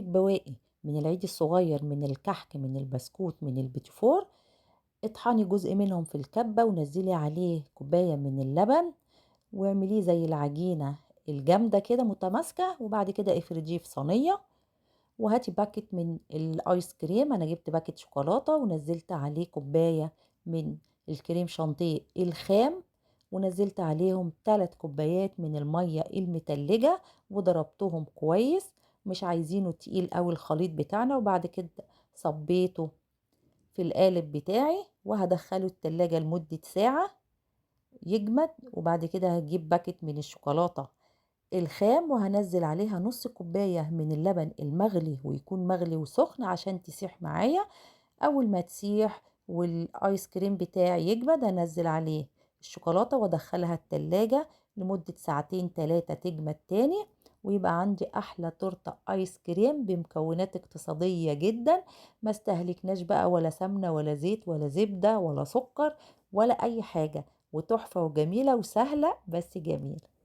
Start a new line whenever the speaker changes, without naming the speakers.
بواقي من العيد الصغير، من الكحك، من البسكوت، من البيتيفور، اطحني جزء منهم في الكبة ونزلي عليه كوباية من اللبن واعمليه زي العجينة الجامدة كده متماسكة، وبعد كده افرديه في صينية. وهاتي باكت من الايس كريم، انا جبت باكت شوكولاتة ونزلت عليه كوباية من الكريم شانتيه الخام، ونزلت عليهم 3 كوبايات من المية المتلجة وضربتهم كويس، مش عايزينه تقيل قوي الخليط بتاعنا. وبعد كده صبيته في القالب بتاعي وهدخله التلاجة لمدة ساعة يجمد. وبعد كده هجيب باكت من الشوكولاتة الخام وهنزل عليها نص كوباية من اللبن المغلي، ويكون مغلي وسخن عشان تسيح معايا. أول ما تسيح والآيس كريم بتاعي يجمد هنزل عليه الشوكولاتة وادخلها التلاجة لمدة ساعتين تلاتة تجمد تاني، ويبقى عندي أحلى تورتة آيس كريم بمكونات اقتصادية جدا، ما استهلكناش بقى ولا سمنة ولا زيت ولا زبدة ولا سكر ولا أي حاجة، وتحفة وجميلة وسهلة بس جميلة.